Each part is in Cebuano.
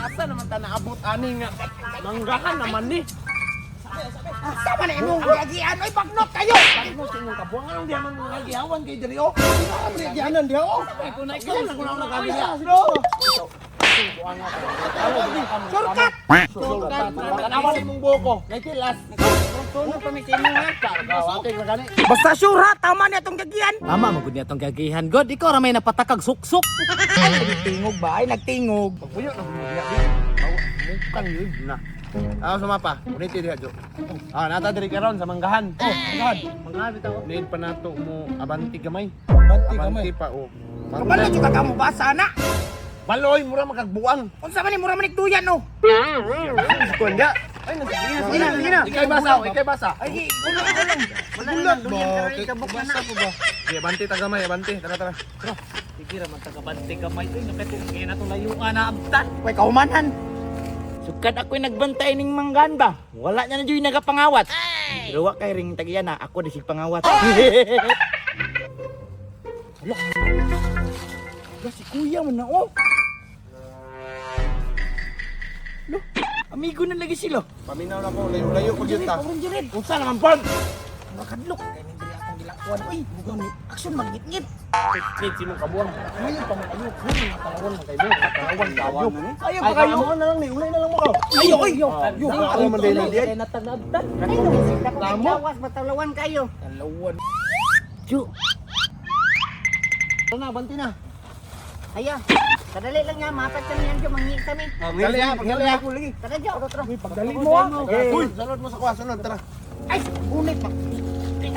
Asa naman ta naabot ani nga manggahan naman ni. Sama na imong giagian oy, bagnot kayo. Ano sa inyong kabuangan ang diyaman mga gihawan kay diri oh. Ano man gianan diha oh? Kung na ikaw na kuno na kami. Shortcut. Tanawan imong buko. Kay tilas. Tunog pa mi sa imo ha. Basta sure ha, tama na itong gagian. Tama man gud niya tong gagihan god. Ikaw ra may napatakag suksok. Ay, nagtingog ba? Ay, nagtingog. Pagpuyo na gumubiya di. Mukang yun na. Ah, sumapa. Uniti diha, Jo. Ah, nata diri karon sa manggahan. Oh, manggahan. Manggahan bitaw. Need pa nato mo abanti gamay. Abanti Abanti pa oh. Kabalo jud ka kamo basa na. Baloy mura makagbuang. Unsa man ni mura manik duyan oh. Kuan ga. Ay, sige na, sige na. Ikay basa, oh, ikay basa. Ay, gulong gulong. Wala na duyan karon kabuk na. Sige, abanti ta gamay, abanti. Tara, tara. Tara. Sige ra man tagabante gamay oy nakatong kay natong layuan na abtan. Way kaumanan. Sukad ako'y nagbantay ning manggaan ba? Wala niya na dyo'y nagapangawat. Pero wa kay ring tagiya na, ako di sig pangawat. Hala. Hala, si kuya man na oh. Lo, amigo na lagi sila. Paminaw na ko, layo-layo ko gyud ta. Pabrong jirid. Unsa naman pon? Makadlok kay ning diri akong gilakuan oy. Bugaw ni aksyon magngitngit. Kit si mong kabuang. Ayaw pa man ayo, kuno nga talawan man kayo, talawan kayo. Ayaw Ay, pa kayo. kayo na lang ni, ulay na lang mo ka. Ayo oy. Yo, Ano man din di ay. Natag abtan. Tamo. Matalawan kayo. Talawan. Ju, Tara na, abanti na. Aya, kadali lang nga, mapat kami yan, Jo, mangi kami. Dali ha, pagdali ha. Tara, Jo. Tara. Pagdali mo ah. Uy, sunod mo sa kuha, sunod, tara. Ay, unit pa.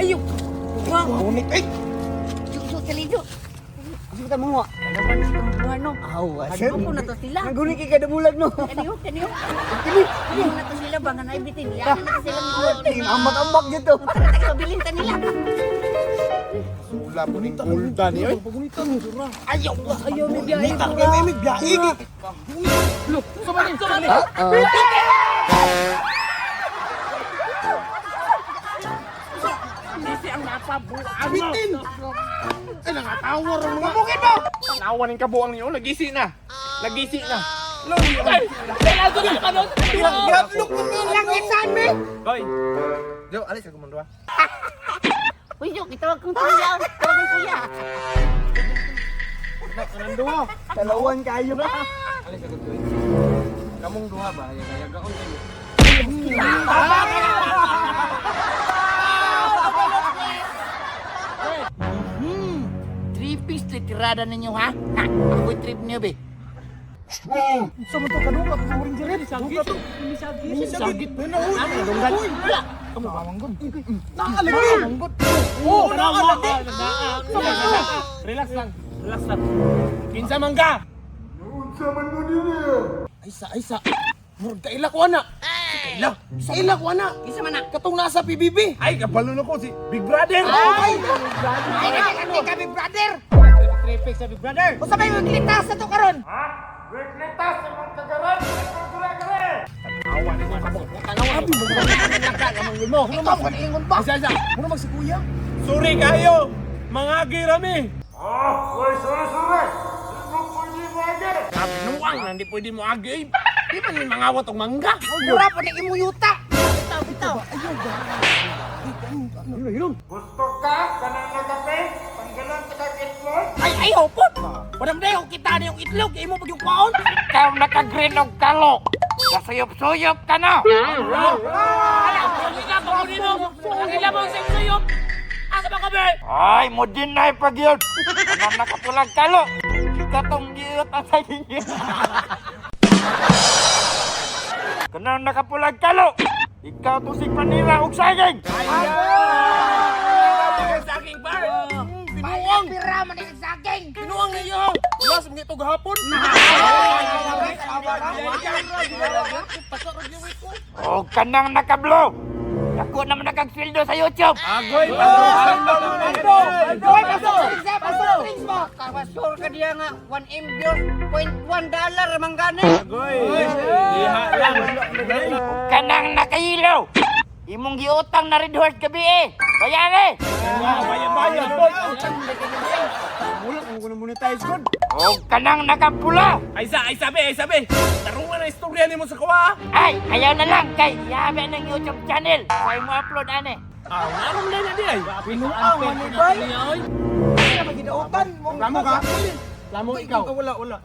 Ayo. Unit ay. Jo, Jo, dali, Jo. Kasi kita mga. Dalawa na itong buwan, no? Aw, Ano ko na to sila? Naguni kay kadamulag no. Kaniyo, kaniyo. Kaniyo na to sila, banga na ibitin. Yan na to sila. Ambak-ambak dito. Tara, tayo, bilin ta nila. Sula po ning kulda ni oy. Ayaw, ayaw ni biyahe. Kay may biyahe. Bitin. Ay nangatawar ang mga. Bukid mo. Tanawan ning kabuang niyo, nagisi na. Nagisi na. Gablok mo lang isan me. Hoy. Jo, alis ako mong duha. Uy, Jo, itawag kong kuya. Tawag kong kuya. Kanang duha. Talawan kayo ba? Alis ako tuloy. Kamong duha ba? Yagaon kayo. Tripping sa tirada ninyo ha? Ha, ako'y trip niyo be. Sa mo to kadungka sa uring jirid. Sagit. Sagit. Uy, uy. Kamanggon. Naalagi. Oh, naalagi. Relax lang. Relax lang. Kinsa man ka? Ay sa, ay sa. Murag kaila ko ana. Kaila. Sa ila ko ana. Isa man na. Katong nasa PBB. Ay, kabalo na ko si Big Brother. Ay, ay, ay, kami brother. Tripping sa Big Brother. Unsa may maglitas na to karon? Awa ni mong kabuang. Tanawan mo. Mo. Ikaw man ingon ba? Isa, isa. Muna mag si kuya. Sorry kayo. Mga girami. Kapinuang na hindi pwede mo agi. Di man ni mangawat og mangga. Mura pa ni imo yuta. Bitaw, bitaw. Ay ay hopot. Padam day kita ni yung itlog imo pag yung kwaon. Ikaw naka-green og talo. Kasuyop-suyop ka na. Ala, pangila mo sa suyop. Asa ba kami? Ay, mo din na ipagyod. Anong nakapulag talo? Katong giyot ang sa inyo. Kanang nakapulag talo. Ikaw to si Panira og saging. Sa aking bar. Pinuang. Pira man ni saging. Pinuang na iyo. Wala sa mga ito gahapon. O kanang nakablo. Dako naman nakagsweldo sa YouTube. Agoy, pasok. Hoy, pasok drinks ha, pasok drinks mo. Kawasor ka diya nga, 1 M views, 0.1 dollar man gani. Agoy. Diha lang. O kanang nakahilaw. Imong giutang na Red Horse gabi eh. Bayari. Bayan, bayan, boy. Wala kung kuno monetize god. Og kanang nakapula. Ay sa, ay sabi, ay sabi. Tarungan ang istorya nimo sa kawa. Ay, ayaw na lang kay yabe ng YouTube channel. Kay mo upload ane. Ah, ngarong na na di ay. Pinuang man ni bay. Wala magidautan mo. Lamo ka? Lamo ikaw. Wala wala.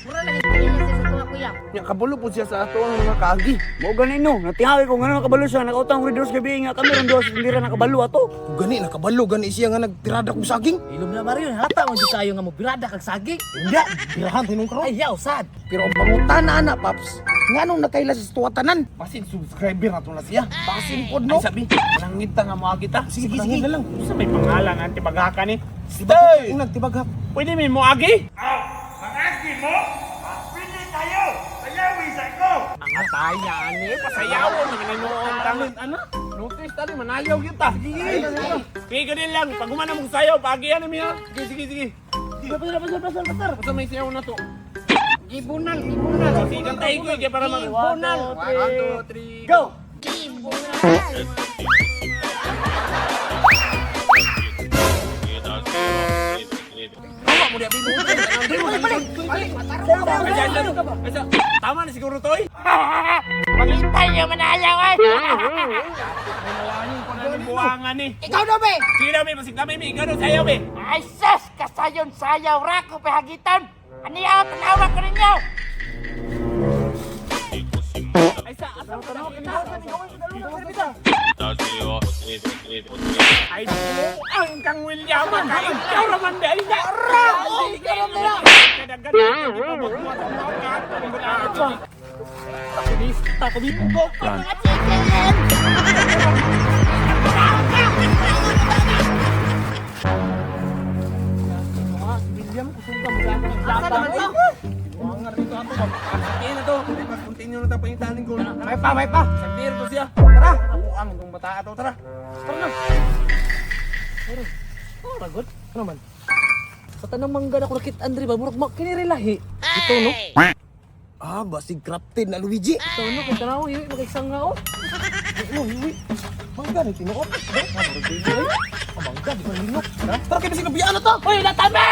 Mura lagi kaila siya sa tuwa kuya. Nya kabulo po siya sa ato ang mga kaagi. Mao gani no, natihawi ko ngano nakabalo siya, nakautang ko dos gabi nga kami ron dos hindi ra nakabalo ato. Gani nakabalo gani siya nga nagtirada kog saging. Ilom na Mario, halata man jud kayo nga mo birada kag saging. Hindi, birahan tinong karon. Ay, yaw sad. Pero ang pangutana ana, Paps, nganong nakaila sa tuwatanan? Basin subscriber na to na siya. Basin pod no. Ay sabi, manangit ta nga moagi ta. Sige, sige, na lang. Sa may pangalan ang tibaghaka ni. Stay. Ang nagtibaghak. Pwede may moagi? Ang ataya ani, pasayawon nga nanoon tangan ana. Notice tali manayaw gyud ta. Sige. Sige ganun lang, pag humana mong sayaw, pagian na miya. Sige, sige, sige. Pasar, pasar, pasar, pasar. Basta may sayaw na to. Gibunal, gibunal. Sige, kantay ko eh, para mag Gibunal. 1, 2, 3, Go. Gibunal. Tama na siguro to eh. Pangitay yung manayaw ay. Buwangan ni. Ikaw na be. Sige na, may basig na, may ikaw na sayaw eh. Ay sus, kasayon sayaw ra ko pahagitan. Ani ang tanawa ko ninyo. Ay sa, asa mo Ay, ang kang William, ang ikaw raman di ay na. Ra! Mga chicken. Asa naman to? Sige na to. Mas continue na tayo pangitanin ko. May pa, may pa. Sagdir to siya. Tara. Buang itong bata to. Tara. Oh, ragot. Ano man? Sa tanang mangga na ko nakit Andre ba murag kini relahi. Ito no. Ah, basig crafted na Luigi. Ito no kay tanaw yun makaisang nga oh. No, hiwi. Mangga ni tinuod. Ah, mangga di man linok. Tara kay bisig nabiyaan na ta. Hoy, natami!